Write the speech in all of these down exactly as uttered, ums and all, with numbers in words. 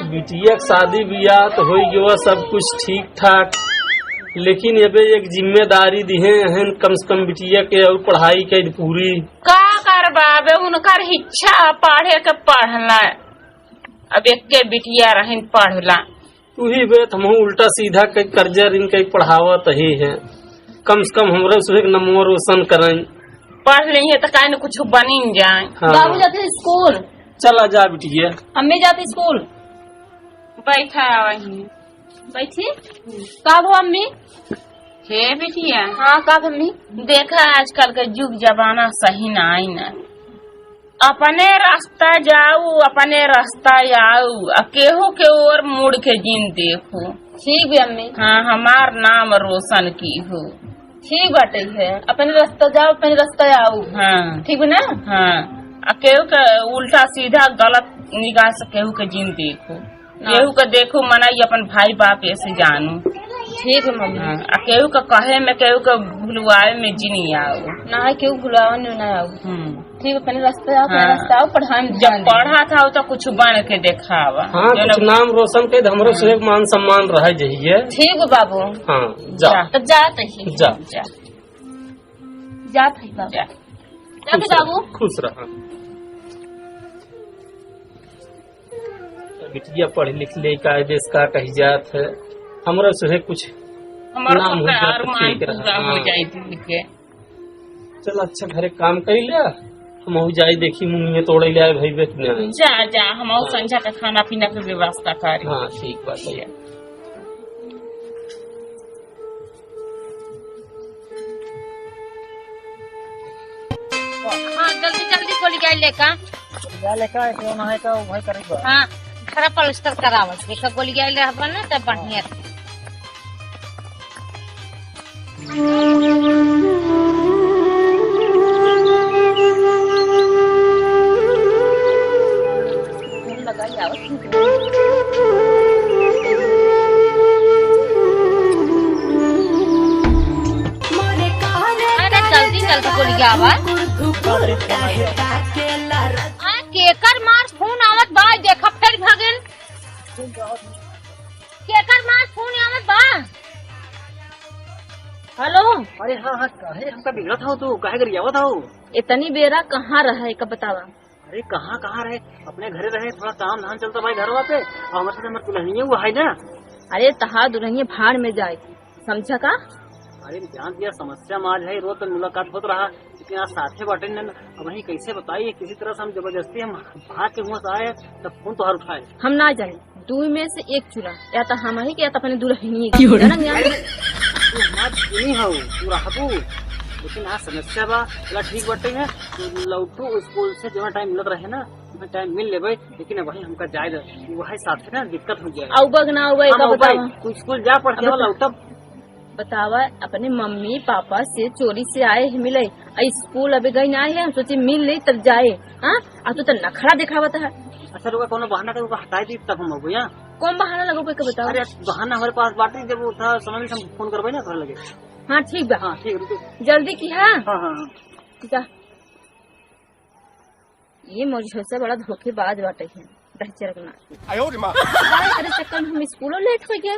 बिटिया के शादी बियाह तो होई गवा, सब कुछ ठीक ठाक, लेकिन एबे एक जिम्मेदारी दिहे हन, कम से कम बिटिया के और पढ़ाई कई पूरी। का करबा, अबे उनकर इच्छा पढ़े के पढ़ला, अब एक के बिटिया रहन पढ़ला। उही बे, हमहू उल्टा सीधा के कर्जा ऋण के पढ़ावत ही है, कम से कम हमरा से एक नमवा रोशन करें। पढ़ लेइहे त काहे न कुछ बनिन जाए। हाँ। बाबू जाते स्कूल। चला जा बिटिया। अम्मी जाते स्कूल। बैठा वहीं। बैठी। का भो अम्मी? हे बिटिया। हाँ, का भो अम्मी? देखा आजकल के जुग जमाना सही नाई न। अपने रास्ता जाऊ, अपने रास्ता आऊ, आ केहू के ओर मुड़ के जिन देखू। ठीक बे अम्मी। हाँ, हमार नाम रोशन कीहू। ठीक बाटे है, अपने रास्ता जाऊ, अपने रास्ता आऊ। हाँ। ठीक बा ना? हाँ। आ केहू के उल्टा सीधा गलत निगाह से केहू के जिन देखू। ना। केहू के देखू मनई अपन भाई बाप ऐसे जानू। ठीक है मम्मी। हाँ, आ केहू के कहे में, केहू के भुलवावे में जिन आऊ। ना है, केहू भुलवावे में ना आऊ। हम्म। ठीक है, अपने रास्ते आओ, अपने हाँ। रास्ते आओ, पढ़ाई में जब ध्यान दो। पढ़ा था तो कुछ बन के देखावा। हाँ, जौन कुछ अब नाम रोशन के, हमरो से एक मान सम्मान रह जाइए। ठीक है बाबू। हाँ, जा। जा। तब जात ही। जा। जा। जात ही बाबू। जा। जा खुश रह, बाबू। खुश रह। बिटिया पढ़ लिख ले, का देश का कही जात है, हमरा से कुछ हमारा नाम हो सबका जात, अरमान ठीक रहा। पूरा हो हाँ। जाए दिल के। चल, अच्छा, घरे काम करी ले, हम जाई देखी, मुंगिया तोड़े ले आए भाई, बेच नहीं। जा, जा, हम हाँ। संझा का खाना पीना के व्यवस्था करी। हाँ, ठीक बात है। हाँ, जल्दी, जल्दी गोली गाय लेका। जा लेका, एक लोना है का, वही करेगा। हाँ, खरा पलस्तर करावत, देखा गोली गाय रहबा ना, तब बढ़िया। अरे जल्दी चल के बोल गया आवा। हाँ, केकर मार फोन आवत बा, देखा फिर भगन। केकर मार फोन आवत बा? हेलो। अरे हाँ, हाँ, काहे हमका बिगड़त हो तू? काहे गरियावत हो? इतनी बेरा कहाँ रहे, का बतावा? अरे कहाँ, कहाँ रहे? अपने घरे रहे, थोड़ा काम धाम चलता भाई घरवा पे, और हमारे साथ हमारे दुल्हनिया वो है ना। अरे तहार दुल्हनिया भाड़ में जाए, समझा का? अरे जान दिया, समस्या में आज है, रोज तो मुलाकात होत रहा, लेकिन आज साथे बाटे न, अब वहीं कैसे बताइए, किसी तरह से हम जबरदस्ती हम भाग के हुआ से आए, तब फोन तोहार उठाए। हम ना जाए, दुई में से एक चुना, या तो हम ही के, या तो अपने दुल्हनिया के। क्यों रे? जानम यार। तू हमार सुनी हो, तू रहबू, लेकिन आज समस्या बा, चला ठीक बाटे है, तू लौटू स्कूल से जब टाइम मिलत रहे ना, मैं टाइम मिल लेबे, लेकिन अब वही हमका जाए दे, वही साथे ना दिक्कत हो जाए। आऊ बग ना आऊ बग, हम का आऊ बतावा? बग, तू स्कूल जा, पढ़ के अब आवा, बता। लौटब। बतावा, अपने मम्मी पापा से चोरी से आए हैं मिले, आ स्कूल अबे गई ना आए हैं, हम सोचे मिल ले तब जाए। हाँ, आ तू तो नखरा दिखावत है। अच्छा रुका, कोनो बहाना के ऊपर हटाई दी तब हम आबू, या? कौन बहाना लगो के बताओ? अरे बहाना हमारे पास बाटे, जब उठा समय में हम फोन करबे ना तोहरे लगे। हाँ ठीक बा। हाँ ठीक, रुको। जल्दी की, हाँ। हाँ, हाँ, हाँ। जा। ये मोर झोसा बड़ा धोखेबाज बाटे है, दहचरक ना। आयो रे माँ। अरे, अरे, चक्कर में हम स्कूलों लेट हो गया।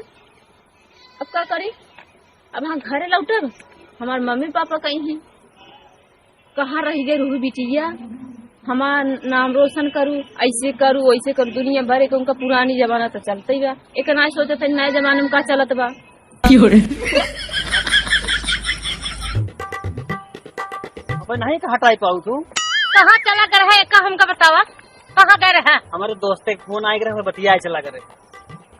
अब का करी? अब हम घरे लौटब, हमार मम्मी पापा कहीं हैं, कहाँ रह गए रहू बिटिया, हमार नाम रोशन करू, ऐसे करू, वैसे करू, दुनिया भर के उनका पुरानी जमाना तो चलते ही बा। एक ना सोचत है नए जमाने में का चलत बा। क्यों रे? अबे नहीं कहाँ टाइप आऊ तू? कहाँ चला कर है, एक हमका बतावा, कहाँ गए रहे? हमारे दोस्त के फोन आए रहे, बतियाए चला करे।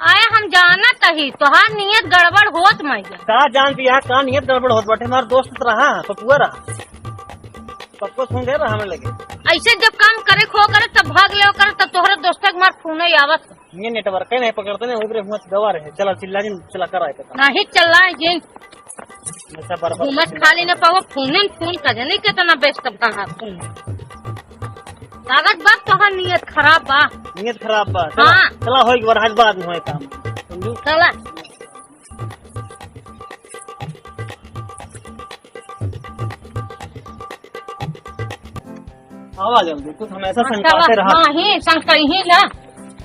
आए हम जानत ही, तोहार नियत गड़बड़ होत मइया। का जान पिया, का नियत गड़बड़ होत बाटे? हमार दोस्त तो रहा, पपुआ रहा। पपुआ सुन गए रहा हमें लगे। ऐसे जब काम करे खो करे, तब भाग लेव करे, तब तोहरे दोस्त के मार फोन ही आवत। ये नेटवर्क है, नहीं पकड़ते, नहीं, उधर हुआ गवा रहे। चला, चिल्ला जिन, चला कर आए पता। नहीं चला जिन। नशा बर्बाद घूमत खाली न पावा, फोन न फोन का जाने कितना व्यस्त कहाँ फोन। लागत बा तोहार नियत खराब बा। नियत खराब बा। चला, हाँ। चला, होई के बाद, आज बाद में होए काम। समझू? चला। आवा जल्दी, तू हमेशा अच्छा, संकाते रहा। हाँ, ही संकई ही ना।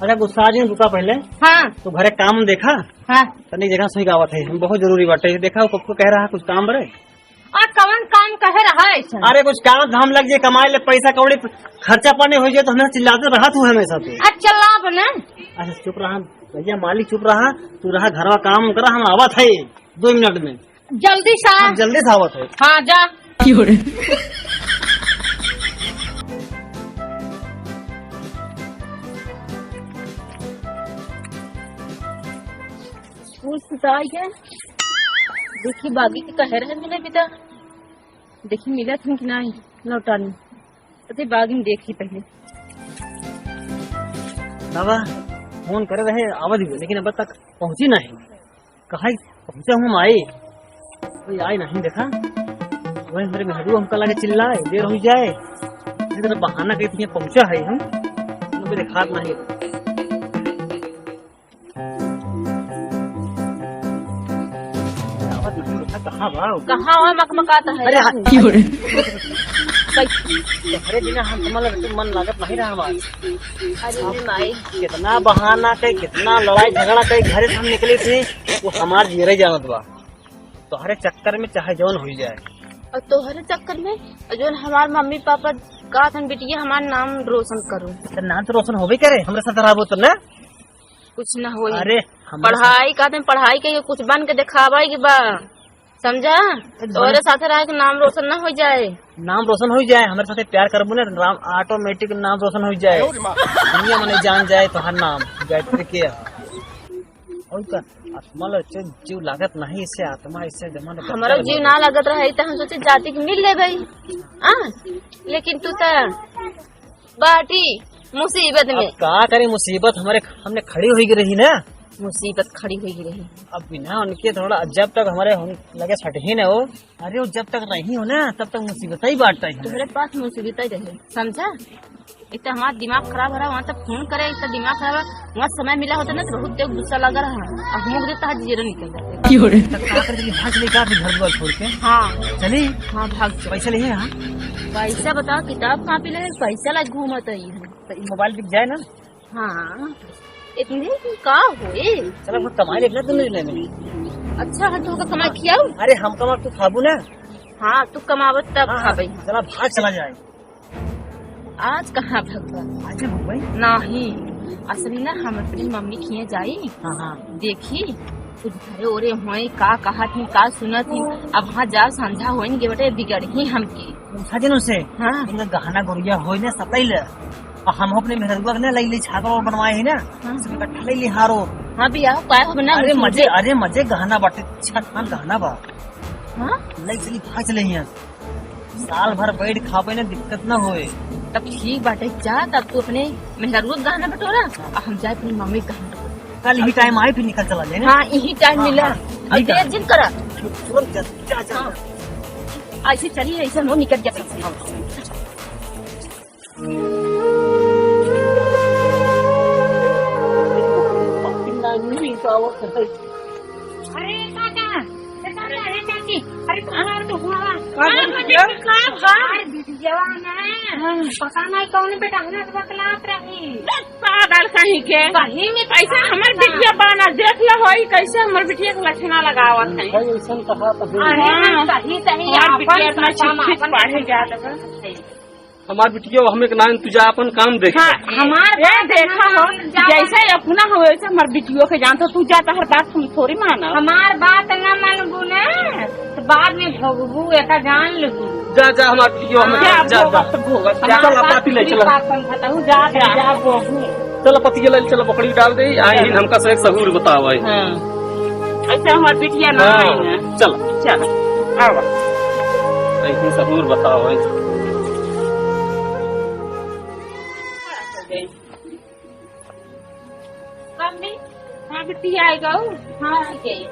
अरे गुस्सा जिन, रुका पहिले। हाँ। तू घरे काम देखा। हाँ। तनी जगह सही गावत है, हम बहुत जरूरी बाटे। देखा, वो पप्पू कह रहा है कुछ काम बरे। आ, कवन काम कहे रहा है ऐसा? अरे कुछ काम धाम लग जाए, कमाए ले पैसा कौड़ी, खर्चा पानी हो जाए तो हमें चिल्लाते रहा तू हमेशा से। अच्छा, चला बने। अच्छा, चुप रहा भैया, मालिक चुप रहा, तू रहा घरवा काम करा, हम आवत है दो मिनट में। जल्दी से आ। हाँ, जल्दी से आवत है। हाँ, जा। कुछ सुताई है। देखी बागी के कहे रहे मिले बिदा। देखी मिलत हन कि नाही लौटानी। अरे बागी में देखी पहिले। बाबा फोन करे रहे, आवत ही, लेकिन अब तक पहुंची नाही। कहाँ पहुंचा हूँ माई, कोई आए नहीं देखा। वही मेरे मेहरू हमका लगे चिल्लाए, देर हो जाए। इधर बहाना कही थी पहुंचा है हम, उनको दिखात नहीं। कहाँ बा? कहाँ हुआ मकमकाता है? अरे हाँ। अरे बिना हम तुम्हारा मन लागत नहीं रहा हमारा। अरे माई। कितना बहाना कई, कितना लड़ाई झगड़ा कई, घरे से हम निकली थी, वो हमार जियरे जानत बा। तोहरे चक्कर में चाहे जौन होई जाए। और तोहरे चक्कर में, और जौन हमार मम्मी पापा कहत हन, "बिटिया, हमार नाम रोशन करो।" तो नाम तो रोशन होबे करे, हमरे साथ रहबो तो ना। कुछ ना होई। अरे, हमरे पढ़ाई कहत हन, पढ़ाई के कुछ बन के देखावे के बा। समझा? अरे तोरे साथे रहे के नाम रोशन ना हो जाए। नाम रोशन हो जाए, हमरे साथे प्यार करबू ना, राम, automatic नाम रोशन हो जाए। अरे माँ। दुनिया मने जान जाए तोहार नाम गायत्री के। और का? आत्मा लगे जीव लागत नहीं, इससे आत्मा, इससे जमा न हमारा बदल जीव हो। ना लागत रहे, तो हम सोचे जाति के मिल ले भाई। हाँ, लेकिन तू तो बाटी मुसीबत में। अब का करी, मुसीबत हमारे, हमने खड़ी हुई रही ना। मुसीबत खड़ी हुई रही। अब बिना उनके थोड़ा, जब तक हमारे हम लगे सटही ना हो, अरे वो जब तक रही हो ना, तब तक मुसीबत ही बांटता है। तुम्हारे पास मुसीबत ही रहे, समझा? एक तो हमारा दिमाग खराब हो रहा, वहाँ तक फोन करे, एक तो दिमाग खराब है। वहाँ समय मिला होता ना तो बहुत तेज गुस्सा लगा रहा। अब मुँह देता है, जीरो निकल जाते। तो का कर देली, भाग चली का फिर घर द्वार छोड़ के? हाँ। चली? हाँ, भाग चली। पैसा लेहे हाँ? पैसा बताओ, किताब कहाँ पे ले? पैसा ला घूमत है ये। तो ये मोबाइल बिक जाए ना? हाँ, इतने में का होए? चला, कुछ कमाई लेना तुम नहीं लेने। अच्छा, हाँ, तू का कमाई खियाऊ? अरे, हम कमा, तू खाबू ना? हाँ, तू कमावत तब हाँ, हाँ, खाबे। चला, भाग चला जाए। आज कहाँ भगवा? आज भगवाई? नहीं, असली ना हम अपनी मम्मी खिए जाई। हाँ, हाँ। देखी, कुछ घरे ओरे होए, का कहत ही, का सुनत ही। अब वहाँ जा, समझा होइन के बेटे, बिगड़ ही हमके। पूछा जिन उनसे, हाँ। इनका गहना गुरिया होई ना सतैल। आ हम अपने मेहरुआ के ना लई लई छागल और बनवाए है ना, हाँ। सब इकट्ठा लई ली हारो। हाँ भैया, पाए हो ना अरे मुझे, मजे, मुझे। अरे मजे गहना बाटे, छठ खान गहना बा। हाँ? लई चली भाग चले हियाँ। साल भर बैठ खाबे ना दिक्कत ना होए। तब ठीक बाटे, जा तब तू अपने मेहरुआ के गहना बटोरा, हाँ। और हम जाए अपनी मम्मी के गहना बटोरा। कल ही टाइम आए फिर निकल चला जाए ना। हाँ, यही टाइम हाँ, मिला। हाँ, और ठीक है। देर जिन करा। तुरंत जा, जा, जा। हाँ। ऐसे चली, ऐसे हम लोग निकल जाते हैं। अरे काका, अरे काका, अरे काकी, अरे तुम्हारा तो हुआ। का अरे भइया? मने का हुआ? अरे बिटिया ना, हाँ। पता नहीं कौन बेटा हमरा से बतलात रही। पागल कहीं के। सही में ऐसे हमर बिटिया बना, देख लो होई कैसे हमर बिटिया के लक्षणा लगावत है। भाई ऐसन कहा तो है। अरे हाँ। सही, सही, हमार बिटिया इतना शिक्षित पढ़े जात है। हमार बिटिया हमें के ना, तू जा अपन काम देख। हाँ, हमार ए, बात देखा ना हो, जा जैसे अपना हो वैसे हमार बिटियो के जान, तो तू जा, तहर बात हम थोड़ी मानब। हमार बात ना मानबू ना, तो बाद में भोगबू, एका जान लेबू। जा, जा, हमार बिटियो हमें जा, जा, जा। भोगत, भोगत, जा। चल, पाती ले, चल। बात समझता हूँ, जा, जा, जा, बहू। चल, पतिया ले, चल, बकरी डाल दे, आई जा। हमका से एक सहूर बतावे। हाँ। ऐसे हमार बिटिया ना हाँ, आई ना। चल। चल, आवा। ऐसे सहूर बतावे। मम्मी, हाँ बिटिया, आ गऊ। हाँ, आ गई।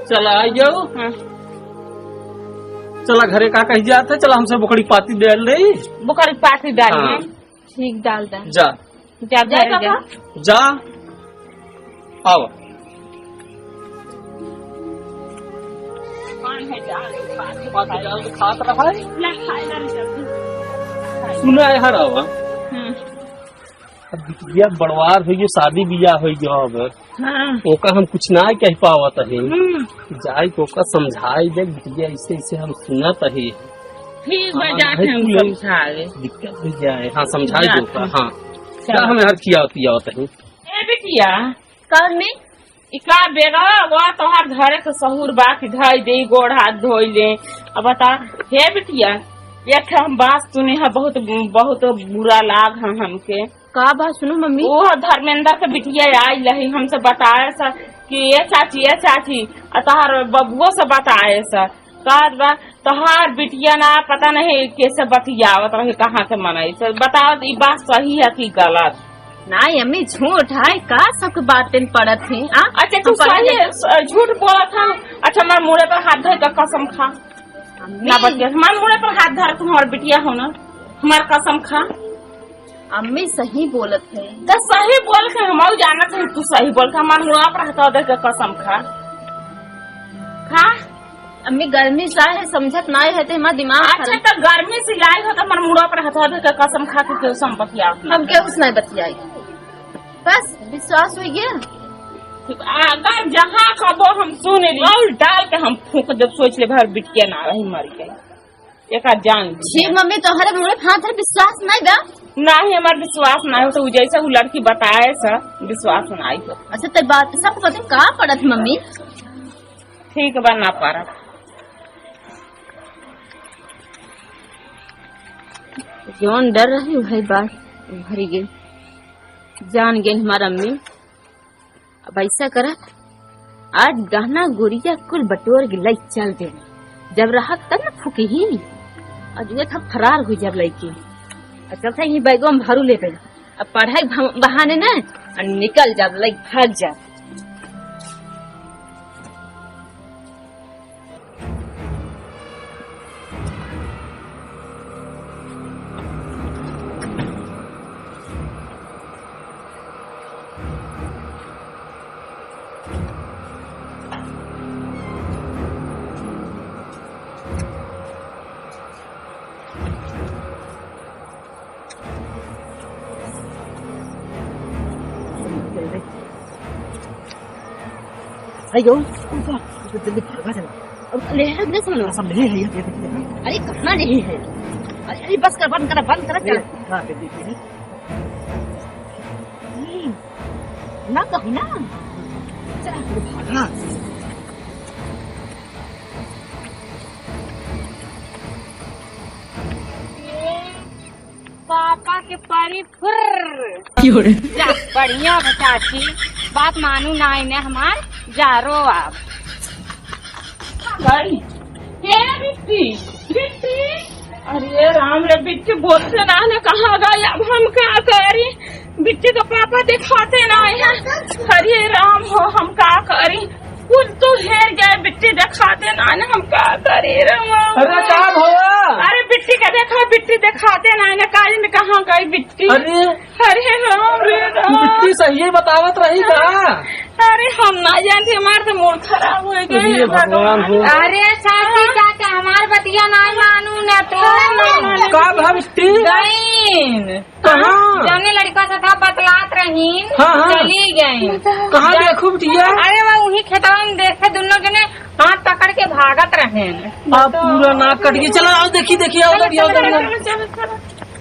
चला, आ गऊ। हाँ। चला, घरे का कही जात है, चला, हमसे बोकड़ी पाती डाल दे। बोकड़ी पाती डाल हाँ। दे। ठीक, डाल दे। जा। जा, जा, घरे जा। पापा। जा। आवा। कौन है जा? पाती डाल के खात रहा है। ला, खाए ला, जल्दी। सुना है हर आवा। हम्म। अब बिटिया बड़वार होइ गयो, शादी बियाह होइ गयो, अब हाँ। ओका हम कुछ ना कह पावत है। हम्म। जाए के ओका समझाई दे, बिटिया ऐसे ऐसे हम सुनत है। ठीक बा, हाँ, जाके हम कुल समझाए। दिक्कत हो जाए, हाँ, समझाई दे जात ओका, हूँ। हाँ। चलो। का हमें हर किया होती आवत है। ए बिटिया। कौन में? ई का बेगा, वो तोहार घरे के सहूर बा कि धई दे, गोड़ हाथ धोई ले। अब बता, हे बिटिया, एक हम बात सुने ह, बहुत, बहुत बुरा लाग ह हमके। का बात सुनो मम्मी? वो धर्मेंद्र के बिटिया आई लही, हमसे बताए स कि ए चाची, ए चाची, आ तोहार बबुओ से बताए स। कहत बा, "तोहार बिटिया ना पता नहीं कैसे बतियावत रहे, कहाँ के मनई से।" बताओ, ई बात सही है कि गलत? नहीं अम्मी, झूठ है, का सब बातें पड़त है, आ? अच्छा, तू हम पढ़े सही लिखे स-, झूठ बोलत है। अच्छा, हमार मुड़े पर हाथ धर के कसम खा। अम्मी। ना बतिया, हमार मुड़े पर हाथ धर, तुम्हार बिटिया हो ना, हमार कसम खा। अम्मी सही बोलत है। तो सही बोल के हम जानत है, तू सही बोल के हमार मुड़वा पर हाथ दे के कसम खा। खा। अम्मी गर्मी सा है, समझत नाई है, तो हमार दिमाग अच्छा, खराब। तो गर्मी से लाई हो तो हमार मुड़वा पर हाथ दे के कसम खा के केहू से हम बतियाओ। हम केहू से नहीं बतियाई, बस विश्वास हो गया। अगर जहाँ कबो हम सुन ली, और डाल के हम फूंक देब, सोच ले भर बिटिया ना रही मर गई। एका जान ली। छी मम्मी, तोहरे मुड़े पर हाथ धर, विश्वास नहीं बा? नहीं, हमार विश्वास नहीं हो तो उ जैसे उ लड़की बताए स, विश्वास नहीं हो। अच्छा, ते बात सब पता का पड़त मम्मी? ठीक बा, ना पड़त। जौन डर रही वही बात उभरी गई, जान गई हमार अम्मी। अब ऐसा करा, आज गहना गुरिया कुल बटोर के लई चल दे। जब रहत तब न फूकी ही। और ये था फरार हुई जब लईके। और चलते ही बैगवा में भरू ले गई। अब पढ़ाई के बहाने न और निकल जाब, लई भाग जाब। अयो, जल्दी भागा चला। अब ले है, ले सामान। सब ले है, ये, ये, ये, ये। अरे, कहाँ नहीं है? अरे, अरे, बस कर, बंद कर, बंद कर, चल। हाँ, दे, दे, दे। हम्म, ना कहू ना। चल, भागा। पापा के परी फुर्र। क्यों रे? जा, बढ़िया बा चाची, बात मानू ना इन्हें हमार, जा रो आप। भाई, ए बिट्टी, बिट्टी, अरे राम रे, बिट्टी बोलते ना ने कहाँ गई, अब हम का करी? बिट्टी का पापा दिखाते ना है। अरे राम हो, हम का करी? कुल तो हेर गए, बिट्टी दिखाते ना ने, हम का करी रे माँ? अरे का भवा? अरे बिट्टी का देखा, बिट्टी दिखाते ना ने, काली में कहाँ गई बिट्टी? अरे, अरे राम रे राम। बिट्टी सही बतावत रही का? अरे हम ना जानते, हमार तो मूड खराब हो गया। अरे भगवान हो। अरे चाची, चाचा, हमार बतिया ना मानू ना तो। का भा बिट्टी? गईन। कहाँ? जौने लड़का से था बतलात रहीन, हाँ, हाँ। चली गईन। कहाँ देखू बिटिया? अरे वो उही खेतवा में देखे, दुनो जने हाथ पकड़ के भागत रहेन। आप पूरा नाक कट गया। चलो आओ, देखी, देखी, आओ, चलो, देखी, आओ, चलो, देखी, आओ। चलो, चलो, चलो।